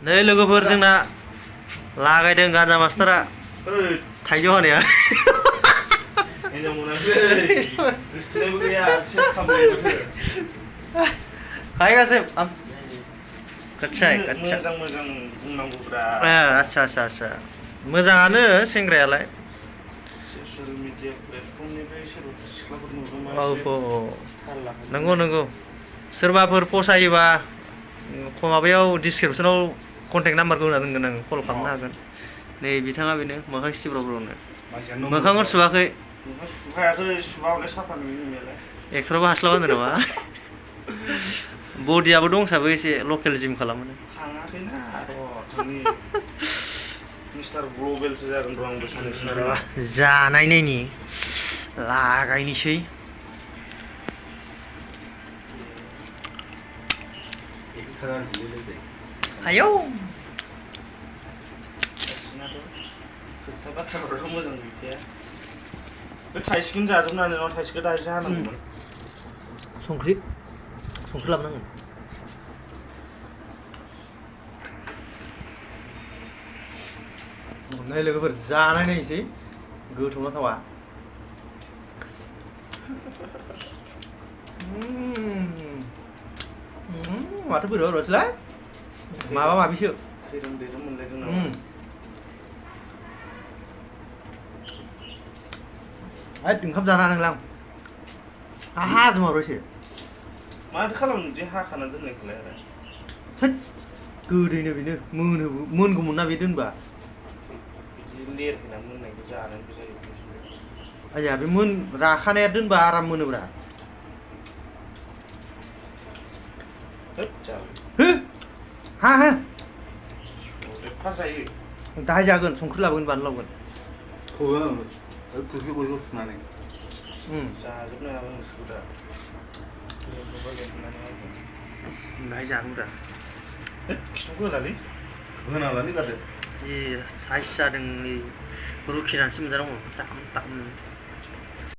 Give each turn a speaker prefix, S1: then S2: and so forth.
S1: नै लोगोफोर जोंना लागायदों गाजा मास्टारा थाइजौ हानाया
S2: हिनजाव मोनाखै गोसथोनायबो गैया सेस खालामबाय
S1: खायगासिम कच्चा
S2: मोजां मोजां बुंनांगौब्रा
S1: आच्छा मोजाङानो सेंग्रायालाय
S2: ससियेल मिडिया प्लेटफर्मनिफ्राय सोरबा सिख्लाफोर नुदोंबा
S1: नंगौ सोरबाफोर फसायोबा माबायाव डिसक्रिपसनाव कन्टेक्ट नाम्बारखौ होना दोनगोन आं कल खालामनो हागोन नै बिथाङा बेनो मोखां सिब्रावनो मोखांखौ सुवाखै
S2: मोखां सुहायाखै सुबालाय साफा नुयो नुनायालाय
S1: एक्टरावबो हास्लाबा होनदों नामा बडियाबो दंसाबो एसे लकेल जिम खालामो
S2: थाङाखैना र' मिस्टार ग्लबेलसो जागोन र' आंबो साननैसो
S1: जानाय नायनि लागायनोसै आयौ
S2: खोथा बाथ्राफोराथ' मोजां गैखाया बे थाइसेखौनो जाजोबनानै नङा थाइसेखौ दाइसे हानांगौमोन
S1: संख्रि लाबोनांगोन नै लोगोफोर जानाय नायनोसै गोथावना थावा माथो बोरैबा बोरैबासोलाय माबा माबिसो
S2: दैरोम मोनलायदों नामा
S1: ओंखाम जानो हानांला आं हाजोमाब्रायसो
S2: माथो खालामनो बिदि हाखाना दोननायखौलाय आरो
S1: थोद गोदैनो बेनो मोनगौमोन ना बे दोनबा
S2: बिदि लेरहोना मोननायखौ जानांगौ जायो
S1: आया बे राखानाया दोनबा आराम मोनोब्रा हा
S2: एफा जायो
S1: दाहाय जागोन संख्रि लाबोगोन बानलु लाबोगोन
S2: थुरखि गयखौ सुनानै जाजोबनो हागोन नोंसोरखौ दा
S1: दाहाय जागोन दा
S2: खिथुखौ होनालालै गारदो
S1: साइज जादों रुखिनानैसो मोनजानांगौ